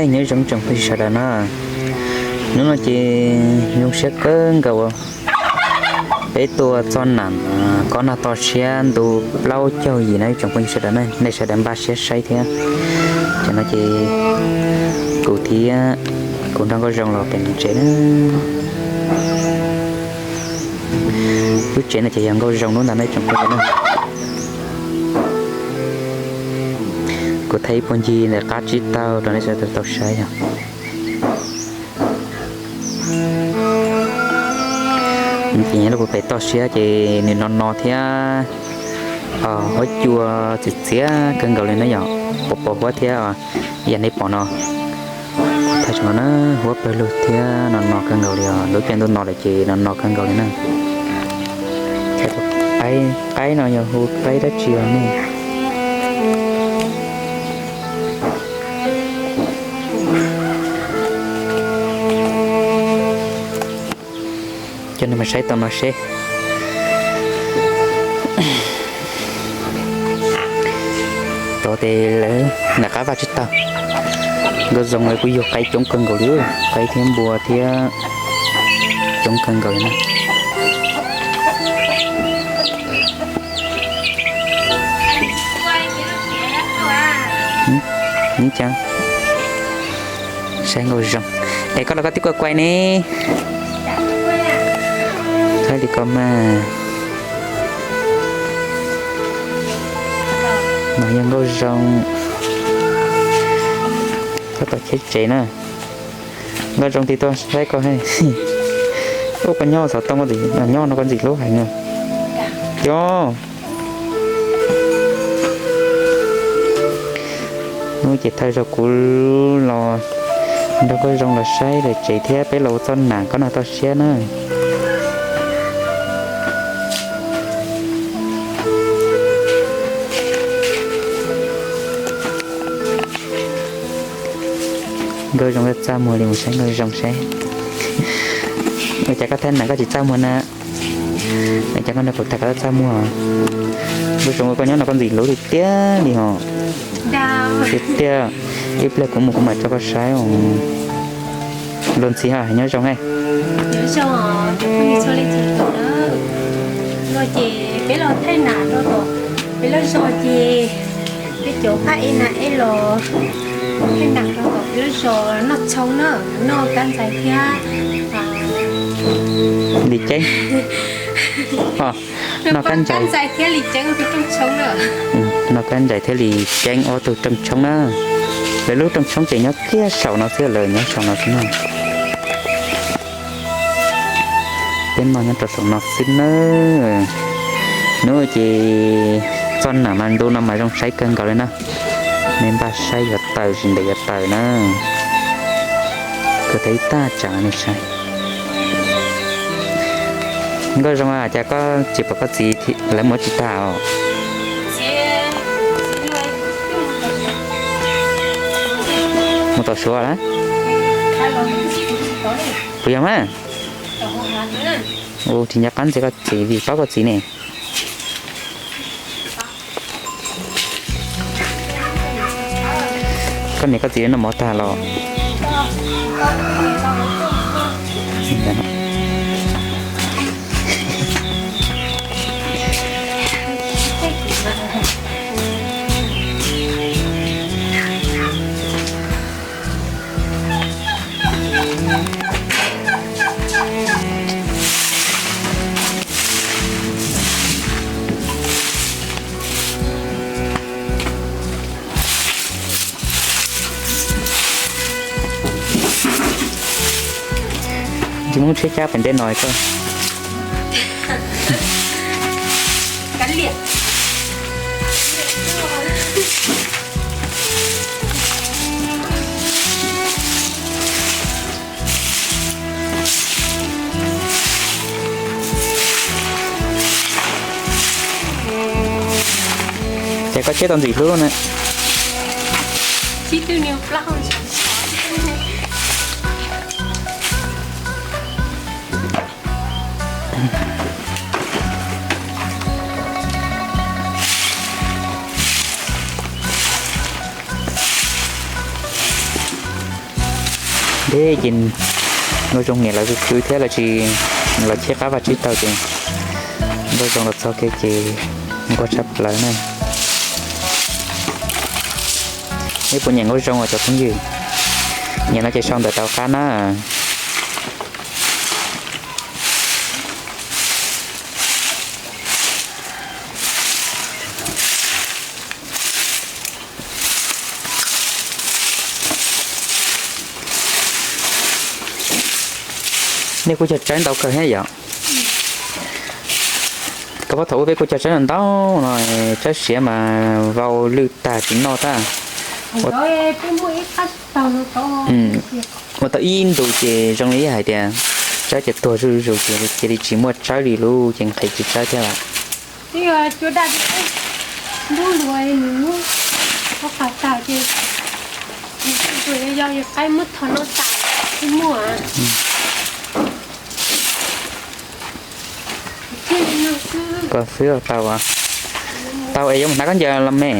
Nyob zoo tsoom phooj ywg sawv daws na, hnub no ces zoo siab kawg nkaus uas peb tuaj txog nam kob nag toj siab ntu plaub caug yim na tsoom phooj ywg sawv daws na, nej sawv daws npaj siab saib thiab. Ces no ces kuv thiab kuv nrog Nkauj Zoo los pem tsev na. Lub tsev no ces yog Nkauj Zoo lub ntag na tsoom phooj ywg na. Kuv thaij ib puag ncig ntawm qab tsib taug rau nej sawv daws tau saib yog. Ces nyob rau pem toj siab ces nws no no thiab, huab cua txias txias kawg nkaus li na yom, pos pos huab thiab. Yam nej pom no, thaij tso no na, huab pawg lug thiab no no kawg nkaus li os. Lub caij ntuj no lawm ces no no kawg nkaus li na. Qaib no yog hu qaib dab tsi os ne? Coj nej mus saib tau no seb. Tod ces lawv nram qab vaj tsib taug, Nkauj Zoo lawv kuj yug qaib coob kawg nkaus li, qaib thiab npua thiab coob kawg nkaus li na. Saib Nkauj Zoo. Es koj los koj twb kuaj kuaj ne. Saib li ko mas. No yog Nkauj Zoo. Koj tom cheb tsev na. Nkauj Zoo tig tuaj saib koj. Ub, koj nyob xov tooj, nyob no koj ntxim hlub heev. Cov Hnub ces thawj zaug kuv los nrog Nkauj Zoo los saib lawv tsev thiab peb los ua txoj nam kob nag toj siab na. Nkauj Zoo txaj muag li, mus saib Nkauj Zoo saib. Ua cas koj thaij nam koj tsis txaj muag na? Ua cas koj nrog kuv tham koj txaj muag? Nkauj Zoo, koj nyob no koj ntxim hlub tiag tiag li hos. Tiag tiag, ib pliag kuv mus kuv mam tso koj saib. Luag ntxhi hos, nyob zoo he. Nyob zoo, txhua leej txhua tus na. No ces peb los thaij nam rau tom peb lub zos ces peb cov phaj ej nam ej los thaij nam rau tom peb lub zos noj tshoob na, noj kab ntxaiv thiab li ceeb. Noj kab ntxaiv thiab li ceeb ua tug rooj tshoob na. Noj kab ntxaiv thiab li ceeb ua tug rooj tshoob na. Lawv lub rooj tshoob ces nyob kiag saum no xwb, lawv nyob saum no xwb na. Peb noj nyob rau saum no xwb nawb. Hnub ces txoj nam mas ntu no mas zoo saib kawg nkaus li na. Nej npaj saib yuav tawm sis ntev yuav tawm na. Kuv thaij ib tag tsam nej saib. Nkauj Zoo, cas koj tsis pom koj txiv lawv mus tsis tag os? Mus tom Suav lawm? Puas yog mas? Ua tsis nco qab ntxiv koj txiv vim paub koj txiv ne. Koj niam koj txiv noj mov tag los? Tsis muaj tsheb cab pem ntej no koj. Ces koj tsheb tau ntxim hlub na. Deb ces Nkauj Zoo niam lawv kwv kwv thiab lawv tsis, los cheb qab vaj tsib taug ces Nkauj Zoo los txog kiag ces nquag tshaj plaws na. Neb puas nyiam Nkauj Zoo os cov phooj ywg? Nyiam no ces sau ntawv rau qab na. Nej kuj cog tsawb ntau kawg thiab yom? Koj paub thaum ub peb kuj cog tsawb ntau no, tsawb siav mas vau lwj tag tsis noj tag. Ua tau ib ntus ces zoo li hais tias tsawb ces tuag zuj zus ces cia li tsis muaj tsawb li lub ces nqhis tsis tsawb thiab lawm. Twb yog cua daj, ntuj luag nws muab qhov qab tag ces nws tsis tsuas yog yog qaib muab thov noj tas, twb muaj. Koj xwb tau, tau es yuav mus hnav khaub ncaws los me.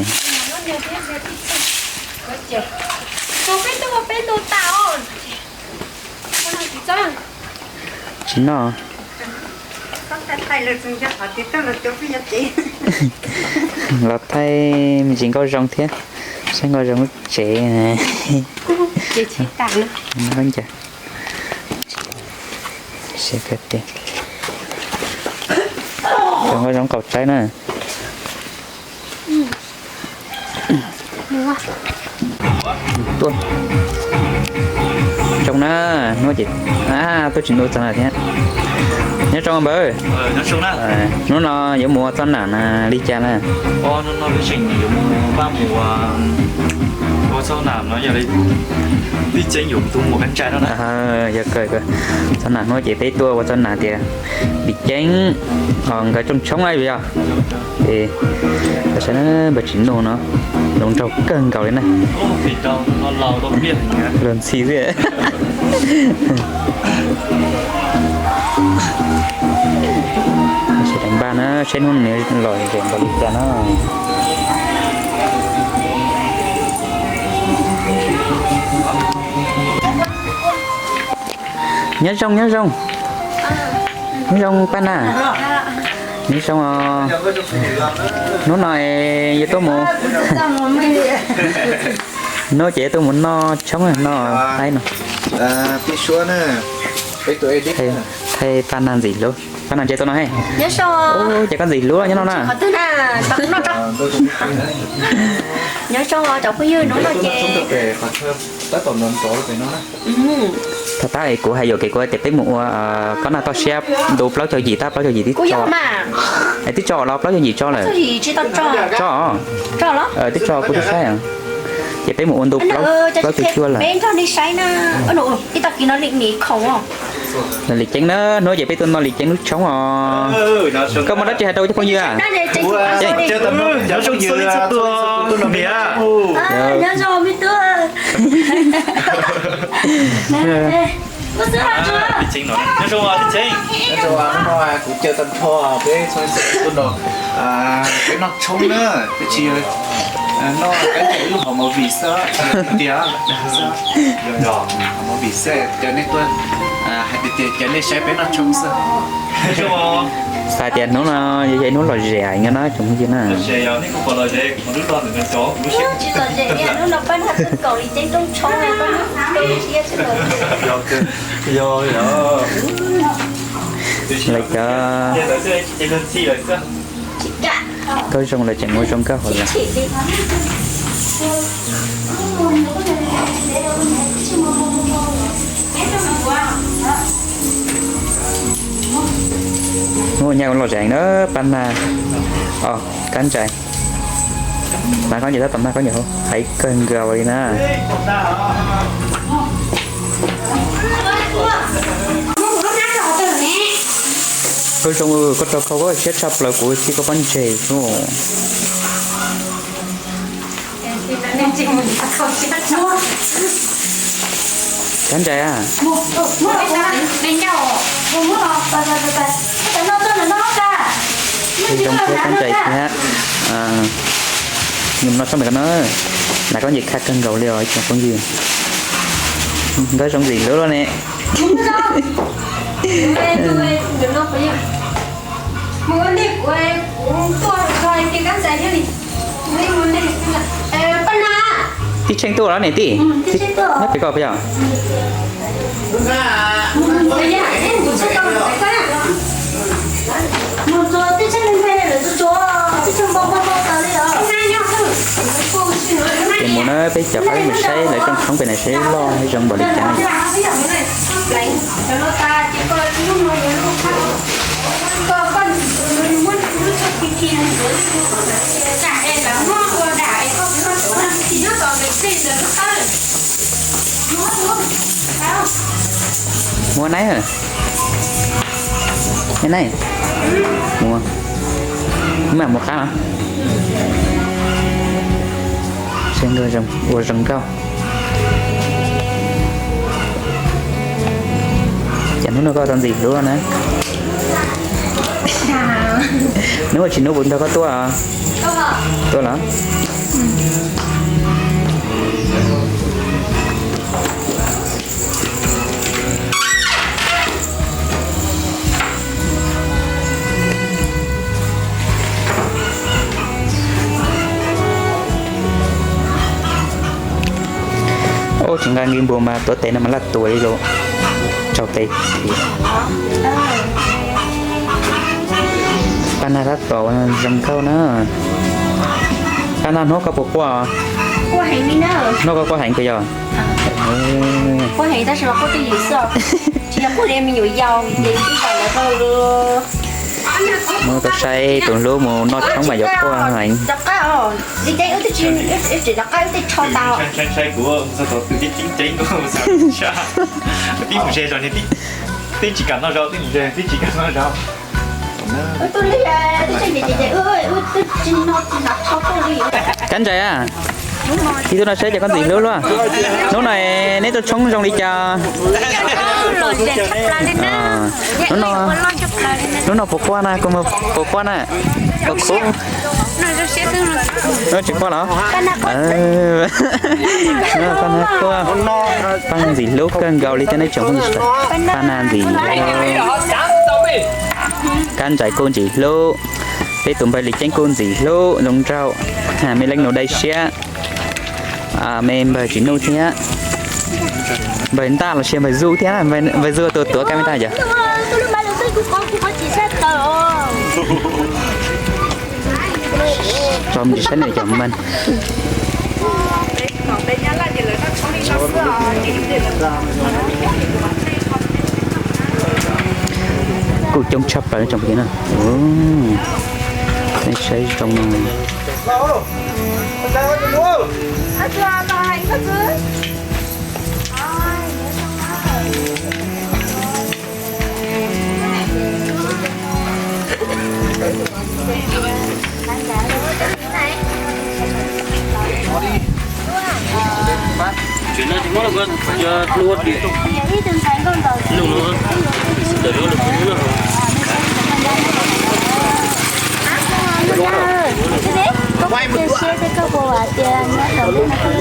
Tsis noj. Los thaij me ntsis Nkauj Zoo thiab, saib Nkauj Zoo lub tsev. Khaub ncaws, Nkauj Zoo qaum tsawb na. Tuaj, zoo na, hnub ces tuaj tsis ntu txog na thiab. Nyob zoo npawg, hnub no yuav mus ua txoj nam na li cas na? Yog kawg, txoj nam hnub ces peb tuaj ua txoj nam tias Lis Ceeb nkawd rooj tshoob na yog. Saib npawg Tsim Nuj no, zoo nraug kawg nkaus li na. Luag ntxhi xwb. Sawv daws npaj na, saib hnub no los zem npaum li cas na. Nyob zoo, nyob zoo. Nyob zoo Paj Nag. Nyob zoo os. Hnub no yuav tuaj mus, hnub ces yuav tuaj mus noj tshoob noj qaib no. Thaij Paj Nag ntxim hlub, Paj Nag ntse tau no he. Ces koj ntxim hlub nyob no na. Nyob zoo cov phooj ywg, hnub no ces Thaum tab es kuv hais yuam kev kuv tias peb mus ua kob nag toj siab ntu plaub caug yim tab plaub caug yim tib tso, es tib tso los plaub caug yim tso lawm. Tso, tib tso kuv twb saib. Ces peb mus ua ntu plaub caug cuaj lawm. Lis Ceeb na, hnub ces peb tuaj noj Lis Ceeb lub tshoob os. Koj muaj dab tsi hais rau cov phooj ywg? Hnub no kuv caw tag nrho peb txhua tus tuaj nrog peb noj tshoob na, peb tsis noj, peb noj ib lub hom movie xwb, tias hom movie xwb, cov nej tuaj hais tias cov nej saib peb noj tshoob xwb. Xav tias hnub no yog ib hnub lom zem no na tsoom phooj ywg na. Lawv cov Nkauj Zoo lawv tseem ua zoo nkauj hauv lawm. Hnub no lom zem na, Paj Nag, Kab Nrais, hnav khaub ncaws tab tom hnav khaub ncaws hauv, heev kawg nkaus li na. Nkauj Zoo, koj rau khau koj siab tshaj plaws kuv thiab koj pob ntseg xwb. Kab Nrais a, Nkauj Zoo thiab Kab Nrais thiab, nws no tsob me ko na, hnav khaub ncaws khaj kawg nkaus li os ib tsoom phooj ywg. Nkawd zoo ntxim hlub luaj ne. Tij Tsheej tuaj los niam tij? Nyob pem koj puas yog? Ces mus na peb cov pab mus saib lawv rooj tshoob pem no seb loj zoo npaum li cas. Muaj naib, naib, muaj, mam muaj qab los. Seb nkawd ua zoo nkauj. Cas hnub no koj tau ntxim hlub na? Hnub ua tsis hnub puas nrog koj tuaj? Tuaj los. Ub, tsis nqa nki npus mas tuav tes no mas laj tuas li lawm. Tsaus tes. Paj nag tab tom zoo nkauj na. Paj nag hnub koj puas quaj? Hnub koj quaj heev puas yog? Muab tau saib tus hlub mus noj tshoob mas yuav quaj heev. Kab Ntsais a, tib tug no saib cov koj ntxim hlub luaj. Hnub no neb tuaj tshoob zoo li cas? Hnub no, hnub no puas quaj na, puas quaj na? Puas khub? Tsis quaj los? Paj nag quaj, paj nag ntxim hlub kawg nkaus li thiab neb tsoom phooj ywg sawv daws. Paj nag ntxim hlub, Kab Ntsais kuj ntxim hlub, peb tus npawg Lis Ceeb kuj ntxim hlub zoo nraug. Me Leej Nus dai siab, me npawg Tsim Nuj thiab, npawg Ntaj los sis npawg Zuj thiab, npawg Zuj tus tuav kab me ntaj yog. Tso mus saib nws cov npawg. Kuj coob tshaj plaws tsoom phooj ywg na. Nej saib zoo no.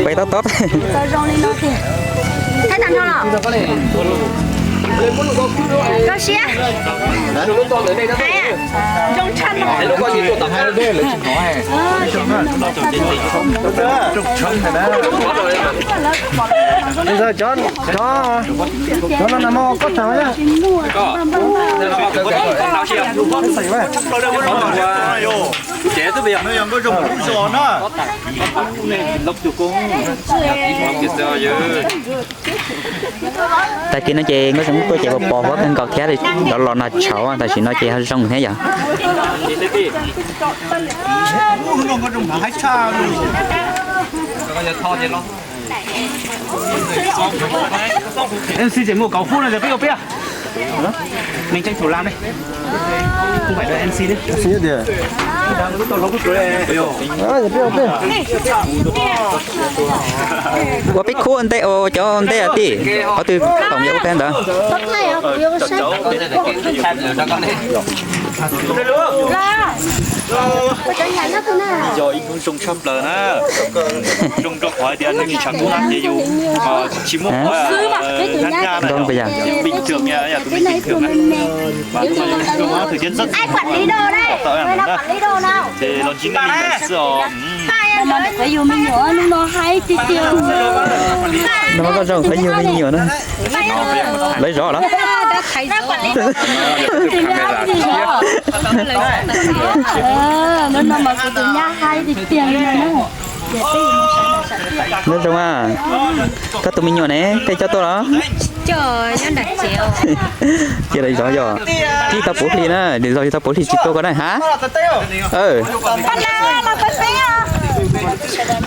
Peb tob tob. Koj siab? Zoo tshaj no. Cov, cov no mas koj tsaug na. Tag kis no ces Nkauj Zoo tuaj ces pos pos huab kawg nkaus thiab, los los nag tshauv, tam sim no ces ho zoo thiab yom. MC ces muaj kaum khub no ces peb ua peb. Neeg tseem tshum lam ne. Không phải đợi MC đấy. MC tiag. Ua peb khub ntej, cov ntej tij, qhov twg toom yuav ua peb ntawd. Yog ib hnub zoo tshaj plaws na. Zoo rau qhov hais tias nws tsis tshav kub na ces yus tsis muaj qhov nyab nyab na, yus pij txwm yam tus me pij txwm na. Mas hnub no yog hnub thaum tias txawj tau na, ces los ntsib nej li ntawd xwb os. Hnub no koj zoo qhov yug me nyuam na. Lawv zov los? Hnub no mas kuv tus nyab haib tiag tiag li no na. Lawv zoo a, koj tus me nyuam ne, koj coj tuaj los? Cia lawv zov yog. Tsis tau puv hli na, lawv zov tsis tau puv hli tsis tuaj koj na ha.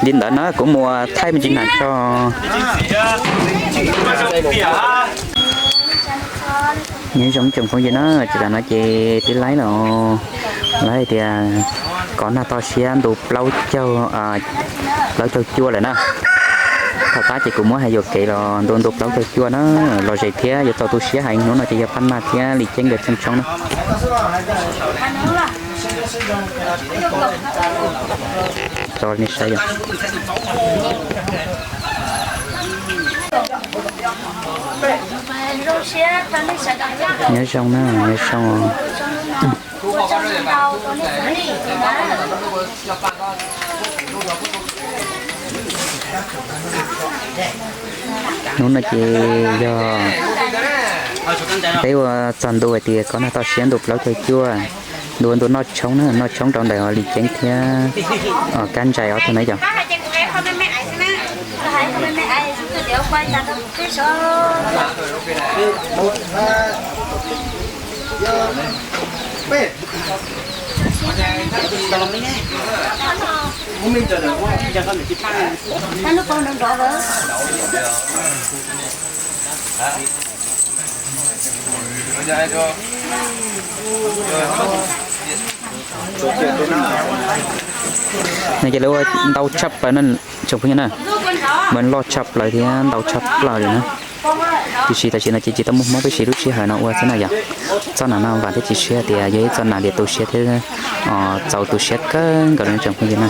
Li ntawd na kuv mus thaij me ntsis nas tso. Nyob zoo tsoom phooj ywg na, tsis tas no ces twb laib los, laib tias kov nag toj siab ntu plaub caug, plaub caug cuaj lawm na. Thaum qab ces kuv muab hais yuam kev los ntu ntu plaub caug cuaj na, los ze thiab yuav txaus tu siab heev. Hnub no ces yog Phaj Naj thiab Lis Ceeb nkawd tshee tshoob na. Tso nej saib yom. Nyob zoo na, nyob zoo. Hnub no ces yog peb ua txog ntu hais tias kov nag toj siab ntu plaub caug cuaj, ntu ntu noj tshoob na, noj tshoob rau ntawm Lis Ceeb thiab Kab Ntsais ob tug na yom. No ces lawv ua ntau tshaj plaws na, tsoom phooj ywg na, mas loj tshaj plaws thiab ntau tshaj plaws li na. Tiam sis tam sim no ces tsis tau muaj hmoob peb siv lub sij hawm no ua xwb na yom. Txoj nas no vam thiab cia siab tias yog ib txoj nas li tu siab thiab txaus tu siab kawg nkaus li tsoom phooj ywg na.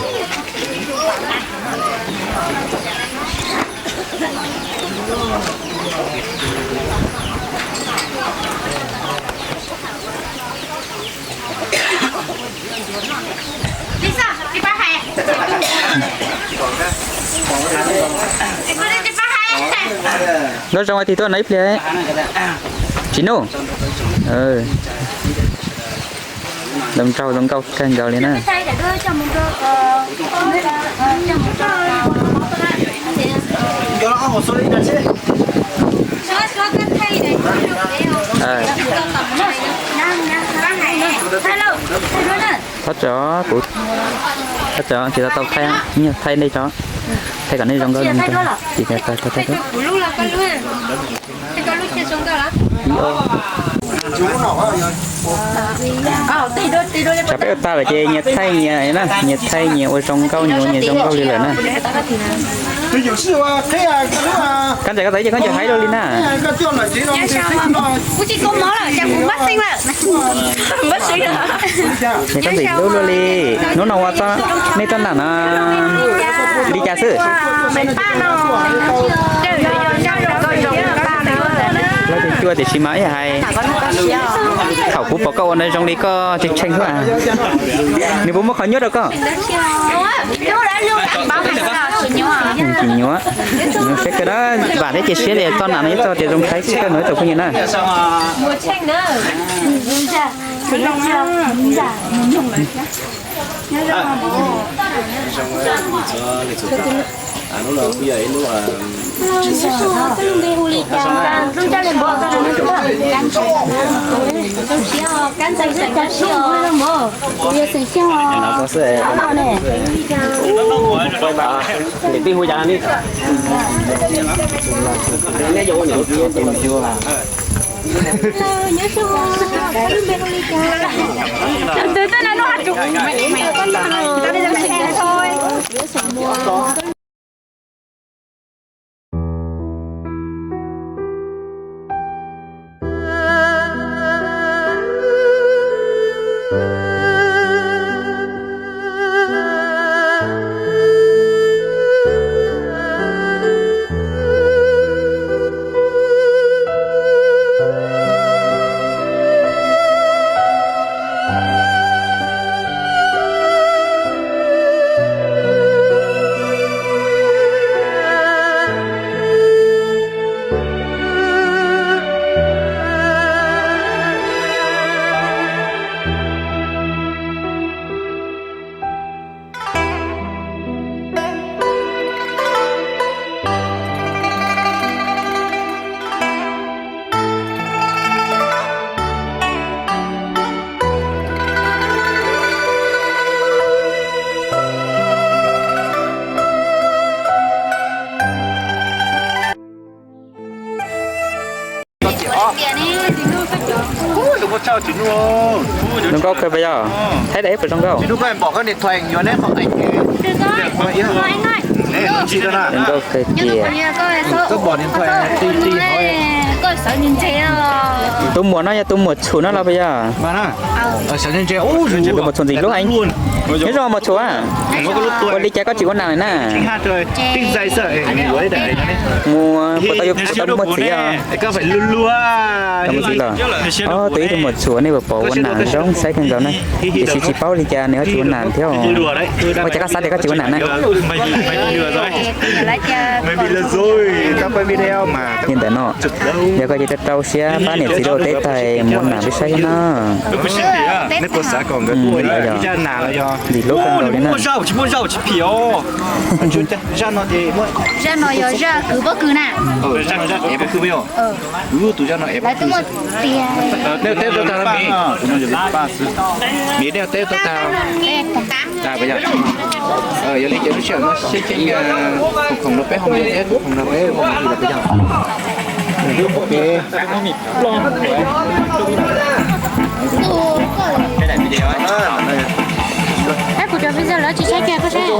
Nyob zoo, tig tuaj no ib pliag. Tsis nug. Zoo nraug zoo nkauj kawg nkaus li na. Thov txim, kuv, thov txim, tsis tau tau thaij, thaij nej tso, thaij kom nej zoo nkauj zoo nraug. Tsam peb ua tag lawm ces nyias thaij nyias na, nyias thaij nyias ua zoo nkauj, nyias ua nyias zoo nkauj li lawm na. Kab Ntsais, koj tau ib ce khaub ncaws haib dua li na. Ces koj ntxim hlub dua li. Hnub no ua txoj, nej txoj nam no li cas xwb? Plaub caug cuaj tiam sis mas ib hais, thaum kuv pom koj ua no zoo li koj tsis tshee xwb. Nws puas muaj qhov nyuaj rau koj? Tsis nyuaj. Zoo siab kawg na, vam thiab cia siab tias txoj nam no ib txoj tias zoo kawg nkaus ib tsoom phooj ywg na. Zoo nkauj kawg puas yog? Thaij daim ib puas zoo nkauj? Zoo nkauj kawg tiag. Tus muam no yog tus muam txhum no los puas yog? Tus muam txhum ntxim hlub heev. Nyob zoo muam txhum a. Ua li cas koj tsis ua nas lawm na? Mus puas tau, puas tau muaj txiv os? Tau muaj txiv los? Ob tug ib tug muam txhum nej puas pom ua nas zoo saib kawg nkaus na. Tiam sis tsis paub li cas nws ho tsis ua nas thiab. Ua cas koj xav tias koj tsis ua nas na? Li ntawm no, yog koj ces rau rau siab pab niam txiv rau teb tais mus ua nas peb saib thiab na. Ntxim hlub kawg nkaus li na. Zaj no yog zaj kwv pob kws na. Lawv twb muaj tiag. Miv nej teb tau tag. Yog li ces lub sij hawm no seb khoom khoom rau peb hoo thiab, khoom rau peb hoo li los peb yog. Kuv cov video lawv tsis saib kiag koj saib.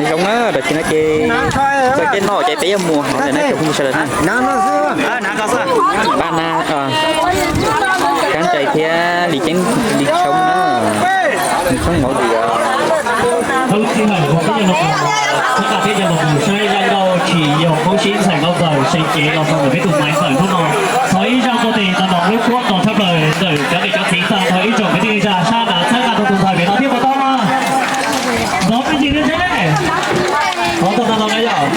Nyob zoo na, tam sim no ces txog caij noj ces peb yuav mus hauv ntawm na tsoom phooj ywg sawv daws na. Pab na, Kab Ntsais thiab Lis Ceeb, Lis Tshoob na, Lis Tshoob Mauv Dias. Thawj thawj thiab cov los mus saib zaj nkauj tsis yog Hmoob sib ntxhais nkauj ntxawm seem cev los txog ntawm peb tus Maiv Ntxawm hnub no. Thov ib zaj nkauj tes ntau ntau lub suab ntau tshaj plaws ntawm cov niam cov txiv tag nrho ib tsoom kwv tij neej tsa sab nram txhawb nqa rau tus ntxhais pem no thiab puas tau mas? Ntxov me ntsis thiab seb. Thov tau ntau ntau na yom.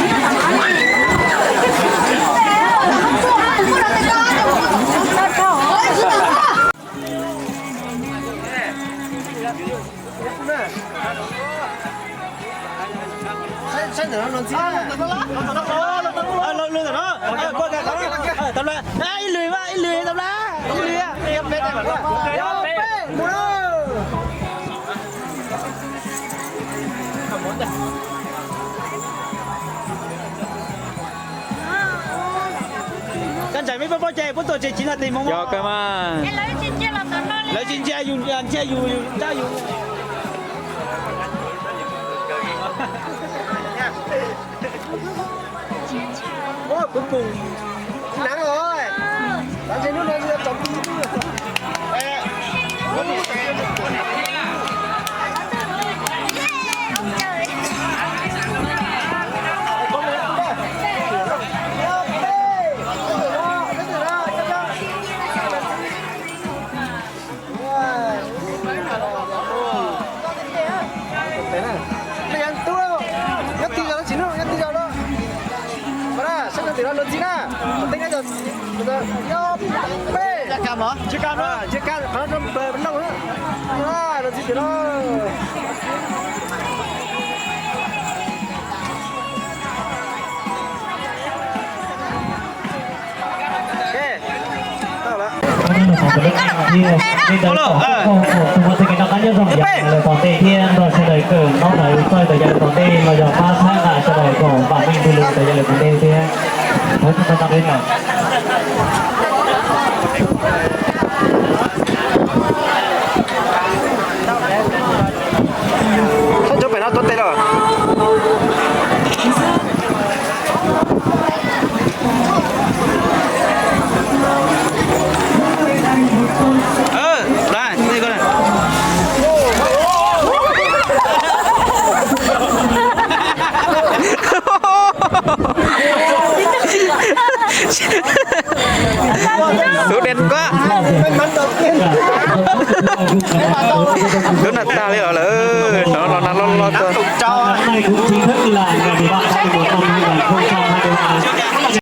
Ib lwm, ib lwm, ib lwm. Kab Ntsais meb pab paub cai puab tuaj tsev tsis nag tes moog. Yog kawg mas. Lawv tsis ntsia yus, ntsia yus, yus ntsia yus. Ua, kuv kum naav os. Tam sis hnub no tsom Nyob tim zos no tsis nug, nyob tim zos no. Saib no tim no luag txij na. Teb nyob, tsis kam, tsis kam qhov no rau npawg noj, luag txij tim no. Tus muaj txoj kev noj qab nyob zoo yav lawm tom ntej thiab nrog sawv daws kawm ntaub ntawv txawj ntawm yawg lawm tom ntej los yog pab txhawb nqa sawv daws kom vam meej du lug ntawm yawg lawm tom ntej thiab. Thov txim ntau ntau na. Txhob ntsoov pem no tuav tes los. Tus đen quá. Tus nas tag li os lawm, no nas loj loj tuaj.